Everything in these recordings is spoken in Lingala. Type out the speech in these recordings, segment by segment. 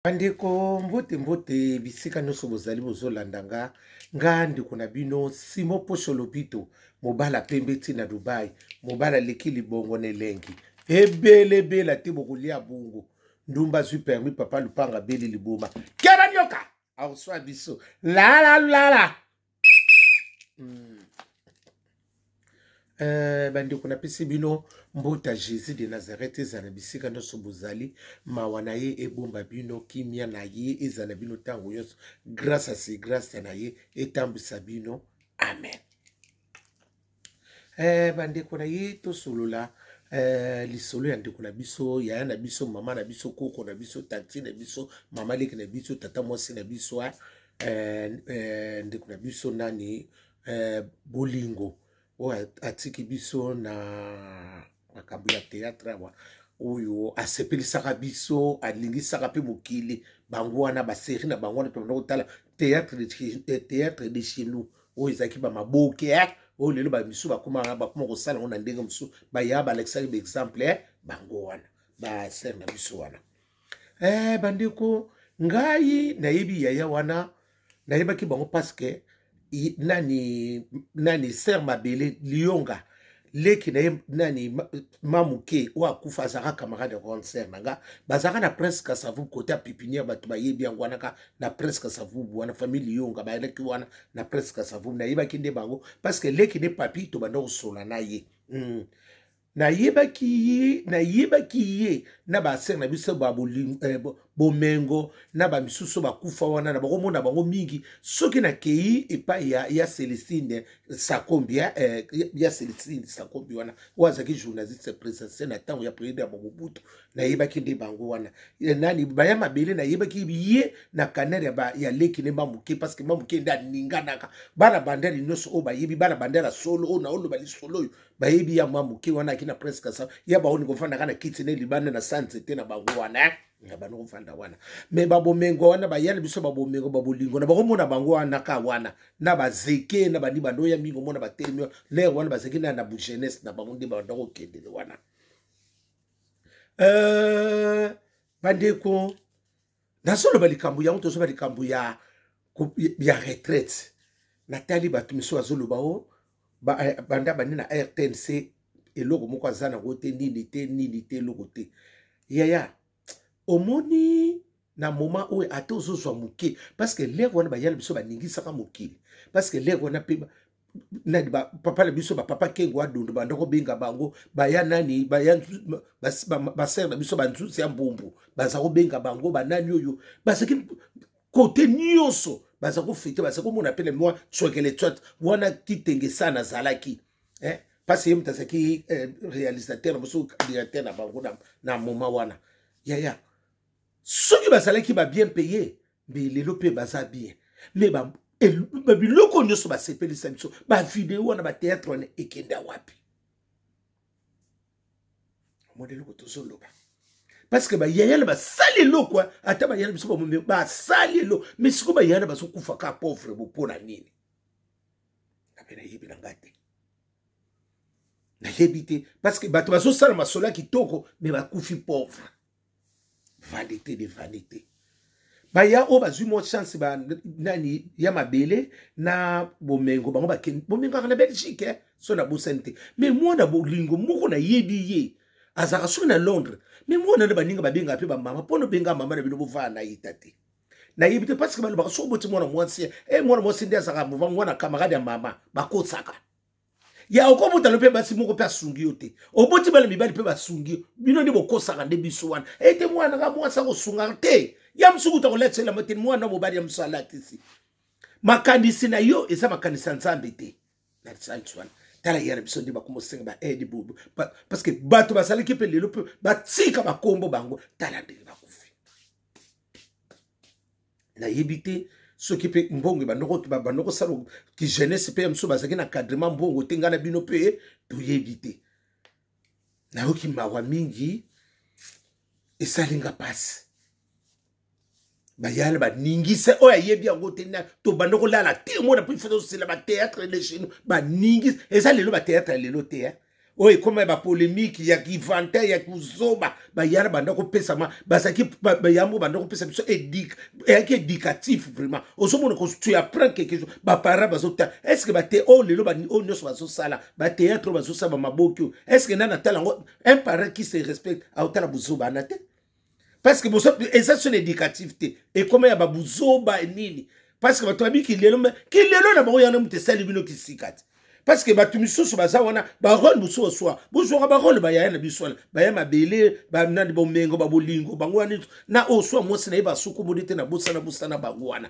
Bandeko, mbote mbote bisika nyonso bozali bozolanda nga. Nga ndeko na bino Simo Posho Lobito, mobala pembe ti na Dubai, mobala aleki libongo na elengi ebelebela te, bokolia bongo. Ndumba azwi permis, papa lupanga abeli liboma, keba nyoka akoswa biso lala lala. Bandeko, napesi bino mbota. Jésus de Nazareth ezala na bisika nyonso bozali. Mawa na ye ebomba bino, kimia na ye ezala na bino ntango nyonso, grâce a se grâce na ye etambwisa bino, amen. Bandeko na ye, tosolola lisolo ya ndeko na biso, yaya na biso, mama na biso, koko na biso, tanti na biso, mama leki na biso, tata mwasi na biso, ndeko na biso nani, Bolingo, oyo atiki biso na makambo ya théâtre awa, oyo asepelisaka biso, alingisaka mpe mokili. Bango wana, basérie na bango wana tobanda kotala, théâtre de chez nous, oyo ezalaki bamaboke, oyo lelo bamisu bakoma kosala yango na ndenge mosusu. Baya balakisaki baexemple, bango wana, basere na biso wana. Bandeko, ngai nayebi yaya wana, nayebaki bango parce que nani nani, sœur Mabele Lionga, leki na ye nani, Mamuke, oyo akufa, azalaka camarade ya grande sœur na nga. Bazalaka na Prince Kasavubu, côté ya Pépinière. Bato bayebi yango wana ka na Prince Kasavubu wana, famille Lionga bayalaki wana na Prince Kasavubu. Nayebaki nde bango parce que leki ne papi tobanda kosola na ye. Nayebaki ye, nayebaki ye na basere na biso ba Bomengo na bamisusu bakufa wana. Na bakomona bango mingi soki nakei epai ya Celestine Sakombi, ya Celestine Sakombi wana, oyo azalaki journaliste présidentiel na ntango ya président ya Mobutu. Nayebaki nde bango wana. Nani, baya Mabele, nayebaki ye na canal ya leki ne Mamoke, parce que Mamoke nde aninganaka bana Bandali nyonso oyo bayebi bana Bandali ya solo. Oyo naoloba lisolo oyo, bayebi ya mwa moke wana aki na Prince Kasa ya baoni kofandaka na kiti ne libanda na sa nzete na bango wana, na bano kofanda wana. Me babomengo wana, baya na biso babomengo, babolingo na bakomona bango wana ka wana na bazeke na bani bando ya mingi omona batelemi lere wana, bazalaki na bujeunesse na bango nde banda kokendele wana. Bandeko, nazoloba likambo yango, tozoba likambo ya retraite. Natali bato misusu bazoloba o banda bandi na RTNC, eloko moko aza nango te, nini te, nini te, eloko te. Yaya, omoni na moment oyo ata ozozwa moke, parce que lere wana bayala biso baningisaka mokili, parce que lere wana mpe nani, papa na biso, bapapa Kengo Adondo, banda kobenga bango baya nani, baya basere na biso banzuzi ya mbumbu, baza kobenga bango banani oyo bazalaki kote nyonso, baza kofete, baza komona mpe na mwa tswekele tswat wana. Kitenge sana azalaki, eh? Parce ye moto azalaki réalisateur na mosusu, directeur na bango na moment wana. Yaya, soki bazalaki babien payé, mbe lelo mpe baza bien. Me biloko nyonso basepelisa biso, bavideo wana, batéâtre wana ekenda wapi? Omoni eloko tozoloba, parce que bayaya na basali eloko, ata bayaya na biso bamome basali eloko, mais sikoyo bayaya na bazokufa ka pauvre bo. Mpo na nini? Ape nayebi na nga te, nayebi te, parce que bato bazosala masolo ya kitoko, mais bakufi pauvre. Vanité de vanité. Baya oyo bazwi mwa chance, ba nani ya Mabele na Bomengo, bango bakende bomengaka na Belgique, eh? So nabosani te. Mais mwana Bolingo moko nayebi ye, azalaka soki na Londres, mais mwana na baninga babengaka mpe bamama mpo nobenga mama na bino bovaa na ye ta te. Nayebi te, parce que balobaka soki oboti mwana mwasi, mwana mwasi nde azalaka mova mwana camarade ya mama, bakosaka ya okobotana mpe basi moko mpe asungi yo te. Oboti bana mibali mpe basungi yo. Bino nde bokosaka nde biso wana ete mwana ka mwasi akosungaka te, ya mosuku ta kolatisela te, mwana mobali ya mosu alatisi. Makanisi na yo eza makanisi ya Nzambe te na lisansi wana. Tala ya na biso nde bakoma osenga baaide, parce que bato bazalaki mpe lelo mpe batika bakombo bango. Tala ndenge bakufi. Nayebi te soki mpe mbongo ebanda kosala ki jeunesse mpe ya mosusu bazalaki na encadrement, mbongo te. Ngai na bino mpe toyebi te. Nayoki mawa mingi, esalinga mpasi. Bayala baningisa oyo ayebi yango te. Tobanda kolala te, omona mpo ifo tosela batéâtre de chez nous, baningisa. Eza lelo batéâtre ya lelo te. Oyo ekoma ya bapolemike ya kivanta ya kozoba, bayana banda kopesa ma bazalaki bayambo banda kopesa biso eyaki éducatif vraiment. Ozomona tu apprends quelque chose. Baparent bazotala, est ce que bate oyo lelo oyo nyonso bazosala batéâtre oyo bazosala bamaboki oyo, est ce que nani atala yango? Un parent qui se respecte aotala bozoba ana te, parce que eza son éducatif te. Ekoma ya babuzoba nini, parce que bato babi kilelo kilelo na bango yana moto esali bino kisika te, parce que bato misusu baza wana barole mosusu oswa bozwaka barole bayaya na biso wana baya mabele banani bomengo babolingo bango wana na oyo swa mwasi na ye basukumoli te na bosana bosana bango wana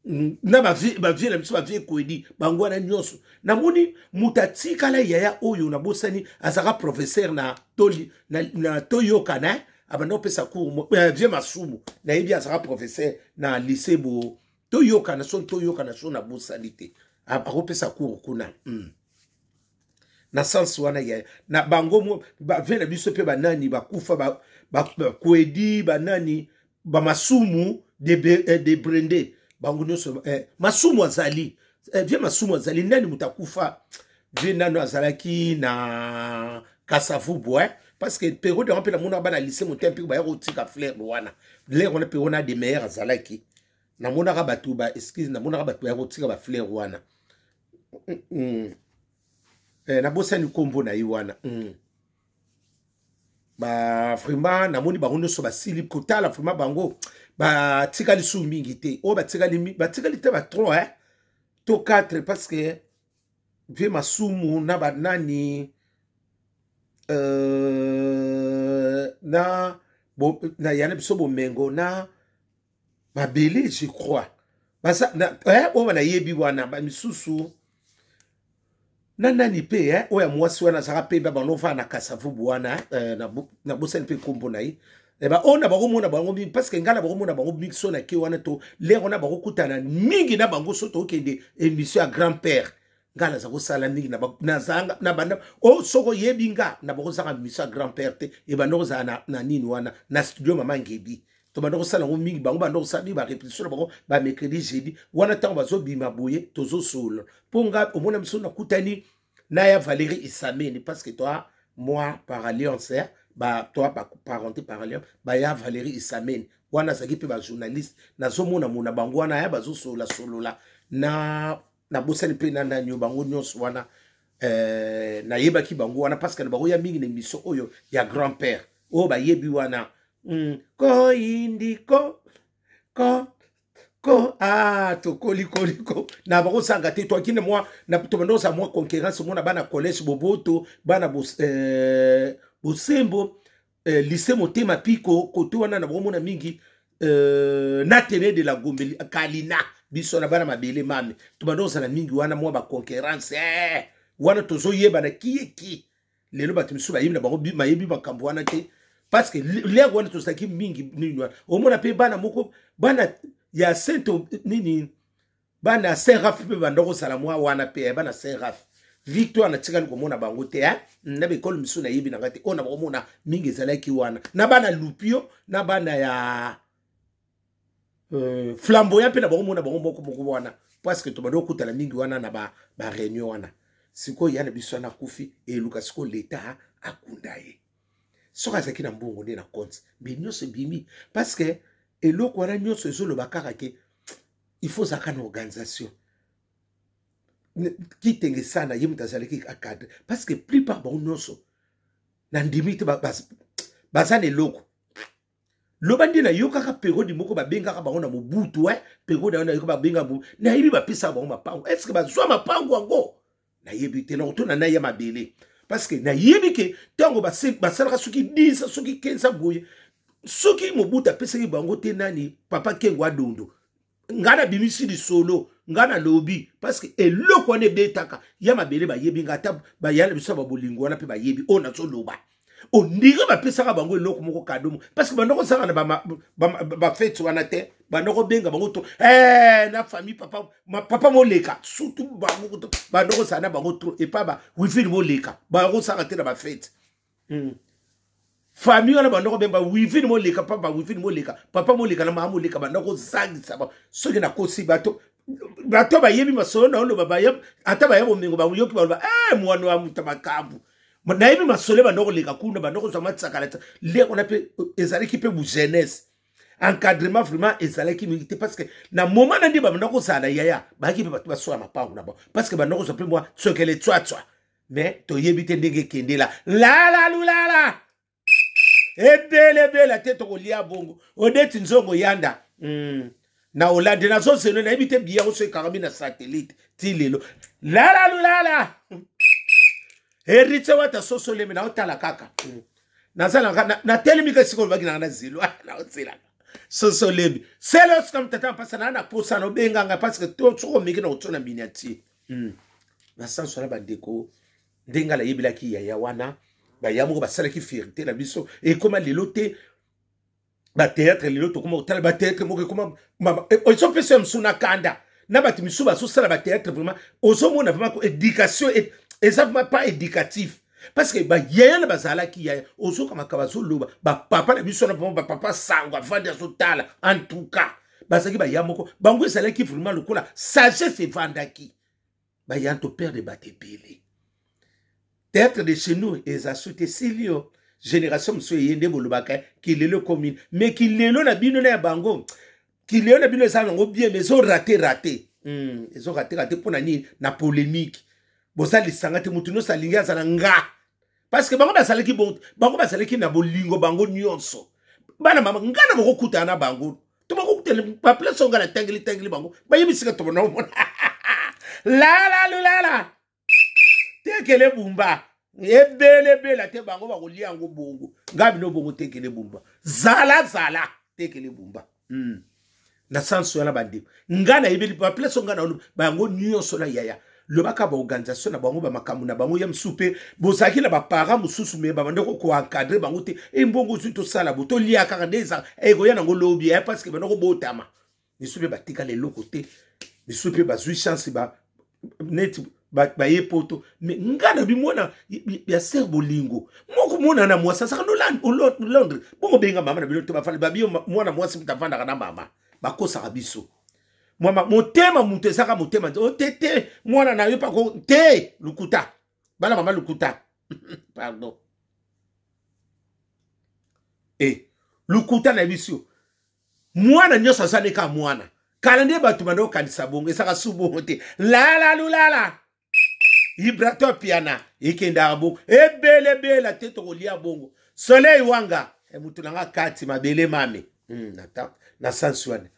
na bavie na biso bavie ekoedi bango wana nyonso. Namoni moto atikala yaya oyo nabosani, azalaka professeur na, toli, na, na toyokana, abanda kopesa cours vie Masumu. Nayebi azalaka professeur na lycée bo toyokana, so toyokana so nabosani te, akopesa cours kuna. Na sens wana ya na bango bavie na biso mpe banani bakufa, bakwedi banani bamasumu de brende bango nyonso. Masumu azali vie Masumu azali nani moto akufa vie nano azalaki na Kasavubu, eh? Parce que période yango mpe namonaka bana lycée mote mpe baya kotika fleur wana lere wana mpe wana de meilleur azalaki. Namonaka bato ba excuse, namonaka bato baya kotika bafleur wana. Nabosani nkombo na ye wana. Ba vraiment namoni bango nyonso basili kotala vraiment bango batikali su mingi te. Oyo batikali, batikali te ba 3, eh? To 4, parce que vie Masumu na banani na, bo, na yana biso bomengo na mabele, je crois baza oyo banayebi wana bamisusu na nani mpe oyo ya mwasi wana azalaka mpe bango vaa na Kasavubu wana, nabosani mpe nkombo na ye. Oyo na bakomona bango mingi, parce que ngai na bakomona bango mingi so nake wana to lere wana bakokutana mingi na bango so tokende émission ya grand père. Ngai naza kosala mingi na banda o soki oyebi nga na bakozanga émission ya grand père te, ebanda kozala na nini wana na studio mama Ngebi. Tobanda kosala yango mingi, bango banda kosala mingi barépétition na bango bamercredi, jeudi wana. Ntango bazobima boye tozosolola mpo nga omona biso nakutani na ya Valérie Isameni, parce que toi moi par alliance, eh, ba toi ba parenté par alliance baya Valérie Isameni wana azalaki mpe bajournaliste. Nazomona mona bango wana ya bazosolola solola na nabosani mpe na nani bango nyonso wana. Nayebaki bango wana parce que na bango ya mingi na émission oyo ya grand père oyo bayebi wana. Koyindi ko ko ko ah tokolikoliko na bakosanga te toakinde mwa tobanda kozala mwa concurrence mona bana collège Boboto, bana Bosembo, lycée Motema Piko kote wana na bakomona mingi na tene de la Gombe Kalina biso na bana mabele mame tobanda kozala mingi wana mwa baconcurrence wana tozoyebana kieki. Lelo bato misusu bayebi na bango bayebi makambo wana te, parce que lere wana tozalaki mingi nini wana. Omona mpe bana moko, bana ya Saint nini, bana ya Saint Raf mpe banda kozala mwa wana mpe bana Saint Raf Victoire natikali komona bango te, eh? Na bekolo misusu nayebi na ngai te. Oyo na bakomona mingi ezalaki wana na bana Lupio na bana ya Flamboyant mpe na bakomona bango moko moko wana, parce que tobanda okutana mingi wana na baréunion ba wana. Sikoyo ya na biso wana akufi, eluka sikoyo leta akunda ye soki azalaki na mbongo nde na compte me nyonso ebimi, parce que eloko wana nyonso ezoloba kaka ke il faut ozalaka na organisation. Kitenge sana ye moto azalaki acadre, parce que plupart bango nyonso na ndimi te baza na eloko. Loba nde nayokaka periode moko babengaka bango na Mobutu, eh? Periode yango nayoka babenga, nayebi bapesaka bango mapango. Est ce que bazwa mapango yango? Nayebi te, nakotuna na ya mabele, parce que nayebi ke ntango basalaka soki 10, soki 15 boye, soki Mobutu apesaki bango te nani papa Kengo Adondo. Ngai nabimisi lisolo, ngai nalobi parce que eloko wana ebetaka ya mabele bayebi ngai, ata bayala biso ya babolingo wana mpe bayebi oyo nazoloba. Ondire bapesaka bango eloko moko kadomo, parce que banda kosala na bafete wana te, banda kobenga bango to na famille papa, papa moleka, surtout bango banda kosala na bango trop epa ba wifini moleka bakosala te na bafete. Famille wana banda kobenga wifini moleka, papa wifini moleka, papa moleka na mama moleka, banda kozangisa. Soki nakosi, bato bayebi masolo na oloba, ata baya bomengo bayoki baloba, mwana wa moto makambo. Nayebi masolo ebanda koleka kuna, banda kozwa matsakala leko na mpe ezalaki mpe bujeunesse, encadrement vraiment ezalaki mingi te, parce que na moment na nde babanda kozala yaya, bayaki mpe bato baswaya mapango na bango, parce que banda kozwa mpe mwa tsokele tswatswa. Mais toyebi te ndenge ekendela lala lulala ebelebela te, tokolia bongo odeti nzongo yanda. Na Hollande nazozelo, nayebi te biya oso ekangami na satellite ti lelo. Lala lulala, Héritier Wata sosolemi, naotala kaka. Nazalaka natelemi ka esika olobaki nanga na zelo, naozelaka sosolemi sele osika motata mpasa naa na posa na obenganga, parce que soki omeki na kotio na miniature. Na sanso wana, bandeko, ndenge nayebelaki yaya wana, baya moko basalaki fierté na biso. Ekóma lelo te bathéâtre, lelo tokóma kotala bathéâtre moko ekóma ezopesa ya mosu na kanda na bato misusu bazosala bathéâtre. Vraiment ozomona vraiment éducation eza vraiment pas éducatif, parce que bayaya na bazalaki yaya, ozokamaka bazoloba bapapa na biso na vraiment bapapa sango avandi azotala. En tout cas bazalaki baya moko, bango ezalaki vraiment lokola sagesse evandaki. Baya toperdre bato ebele. Théâtre de chez nous eza su te, esili yo. Génération mosusu eye nde bolobaka kilelo ekomi, mais kilelo na bino na ya bango, kilelo na bino eza nango bien, mais ezorater rater, ezorater rater. Mpo na nini? Na polémique bozalisanga te, motu nyonso alingi azala nga, parce que bango bazalaki bango bazalaki na bolingo, bango nyonso bana mama. Nga na bokokutana na bango to bakokutana baplace oyo nga natangeli tangeli bango, bayebisika tobona omona lala lulala tekele bumba ebelebela te, bango bakolia yango bongo. Nga bino bongo tekele bumba, zala zala tekele bumba. Na sanso wana, bandeko, nga nayebeli baplace oyo nga na bango nyonso na yaya, lobaka baorganisation na bango, bamakambo na bango ya mosusu mpe bozalaki na baparent mosusu, mais babanda koencadrer bango te. Embongo ozwi, tosala bo tolia kaka nde eza ekoya nango lobi ya, parce que banda kobotama misusu mpe batikala eloko te, misusu mpe bazwi chance ba neti baye poto. Mais nga na bimona ya ser bolingo moko, mwana na mwasi azaka no Londres bongo, benga mama na bino te, bafandi babi mwana mwasi moto avandaka na mama, bakosaka biso. Mwama motema moto ezaka motema o te te, mwana na yo pako te, lukuta bana mama, lukuta, pardon, e lukuta na biso. Mwana nyonso aza neka mwana kala nde bato banda kokanisa bongo, ezaka su bongo te. Lala lulala Ibrato piana ekendaka bongo ebelebela te, tokolia bongo soleil wanga e, motu nanga kati mabele mame, na sansi wana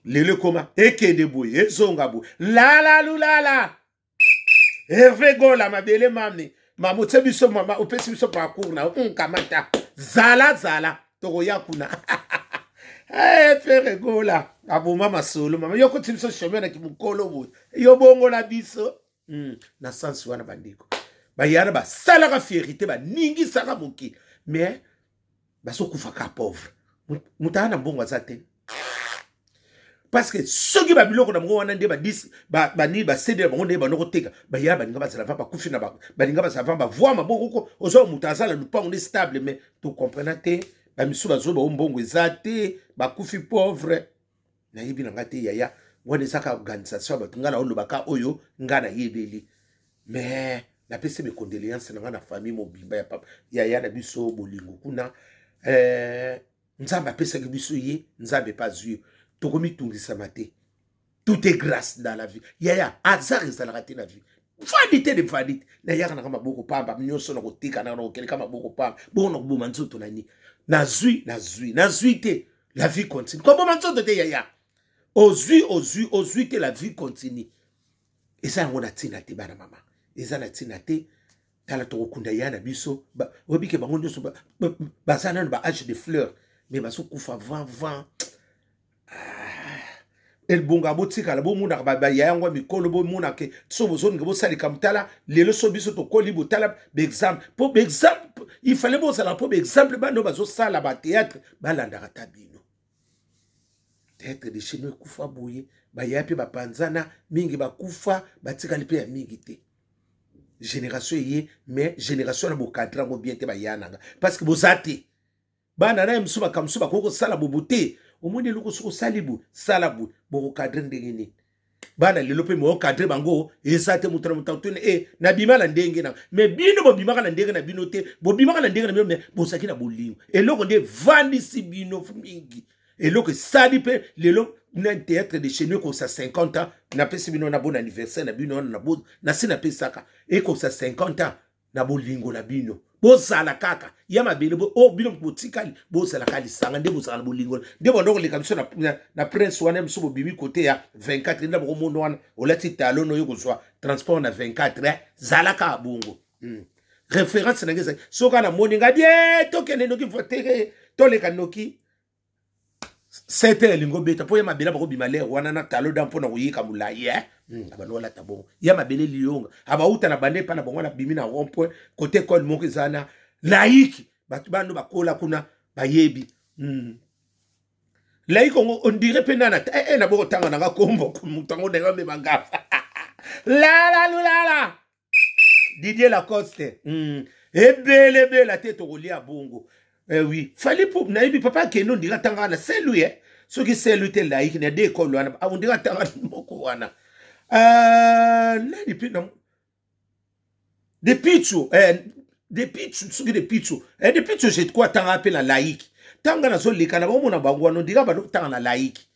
lelo ekoma ekende boye, ezonga boye. Lala lulala Herve Gola mabele mame, mama otie biso, mama opesi biso parcours na kamata zala zala, tokoya kuna. Hey, Ferre Gola aboma masolo, mama yo koti biso chemin na kimokolo boye, yo bongola biso. Na sansi wana, bandeko, bayana basalaka fierité, baningisaka mokili, mais bazokufaka pauvre. Moto aya na mbongo aza te, parce que soki babiloko na bango wana nde badisque banini, baCD na bango nde bando koteka, baya balinga bazala va bakufi na balinga bazala va bavwa maboko ko ozwa moto aza na lupango nde stable. Mais tocomprena te, bamisu bazoba o mbongo eza te, bakufi pauvre. Nayebi na nga te yaya, wana ezaka organisation ya bato. Ngai na olobaka oyo ngai nayebeli, mais napesi bacondoléance na ngai na famille mobimba ya papa yaya na biso bolingo kuna. Nzambe apesaki biso ye, Nzambe epe azwi yo, tokomitungisama te. Tout est grâce dans la vie yaya, hasard ezalaka te na vie. Vanité de vanité, nayaka nanga maboko pamba nyonso na kotika nanga na kokeleka maboko pamba bongo na koboma nzoto na nini? Nazwi, nazwi, nazwi te, la vie continue. Koboma nzoto te yaya, ozwi, ozwi, ozwi te, la vie continue. Eza yango na ntina te, bana mama, eza na ntina te. Tala, tokokunda ya na biso, oyebi ke bango nyonso baza nano ba âge de fleur, mais bazokufa vent vent. Elbonga botikala bomonaka baya yango ya mikolo, bomonaka so bozolinga bosalika motala lelo. So biso tokoli, botala baexemple, mpo baexemple il fallait bozala, mpo baexemple bana oyo bazosala bathéâtre balandaka ta bino. Théâtre de chez nous ekufa boye, baya mpe bapanzana mingi, bakufa, batikali mpe ya mingi te. Génération eye, mais génération na bocadrer yango bien te, baya nanga, parce que boza te bana na ye mosusu, makambo mosusu bakoki kosala bobo te. Omoni eloko soki osali boye, sala boye, bokocadrer ndenge nini? Bana lelo mpe moencadre bango eza te. Moto na moto atuni e nabima na ndenge na me bino bobimaka na ndenge na bino te, bobimaka na ndenge na bino, me bozalaki na bolingo. Eloko nde evandisi bino mingi, eloko esali mpe lelo na théâtre de chez nous ekosa 50 ans. Napesi bino na bon anniversaire na bino wana, nasi napesaka, ekosa 50 ans na bolingo na bino. Bozala kaka ya mabele oyo oh, bino botikali, bozala kaka lisanga nde bozala na bolingo nde banda koleka biso na, na, na prince wana. Biso bobimi kote ya 24 nde bokomona wana olati talon oyo kozwa transport na 24 eh? Zala kaka bongo. Référence na ngai ezali soki namoni ngai bie tokende noki voiture toleka noki 7 heures elingi obeta mpo ya mabele bakobima lere wana na talo da mpo na koyika molai e abanda olata bongo ya mabele liyonga abauta na bande epai na bango wana bimi na rond point kote ekole moko eza na laiki, bato bano bakola kuna bayebi. Laiki yango ondire mpe nana eh, eh, naboko tanga nanga kombo moto yango ndenge amema ngafa lala lulala Didier Lacoste. Ebele ebele te tokolia bongo eh, oui Fally po nayebi papa akende ondira ntanga wana Saint-Louis eh. Soki Saint-Louis te laïque na de ekole wana ah, ondira ntanga moko wana nani mpe na de pichu eh, de pichu soki de pichu eh, de pichu je crois tanga mpe na laïque ntanga nazoleka na baomona bango wana ondira banotanga na laïque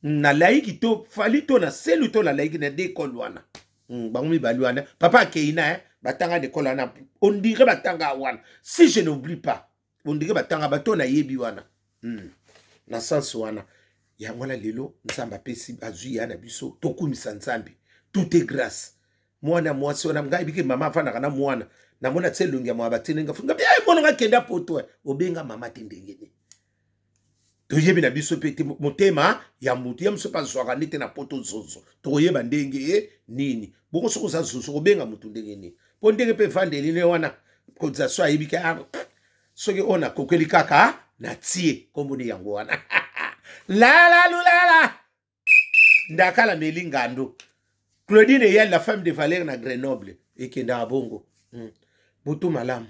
na laïque to Fally to na Saint-Louis to na laïque na de ekole wana bango mibali wana papa akei na eh, batanga na ekole wana, on dirait batanga wana, si je n'oublie pas, on dirait batanga bato nayebi wana. Na sens wana yango wana lelo Nzambe apesi azwi ya na biso, tokumisa Nzambe, tout est grâce. Mwana mwasi wana ngai biki mama afandaka na mwana namona tie elongi ya mwa batini nga funga eh, mwana nga kenda poto eh. Obenga mama te ndenge nini? Toyebi na biso mpe te motema ya motu ya mosu mpe azwaka nde te na poto zozo, tokoyeba ndenge ye nini bongo. Soki oza zozo kobenga motu ndenge nini? Mpo ndenge mpe evandeli ne wana cotisation ayebi ke ah, soki oyo nakokeli kaka natie nkombo nde yango wana lala lulala ndakala meli ngando Claudine Eyal, la femme de Valère na Grenoble, ekendaka bongo. Butu malamu.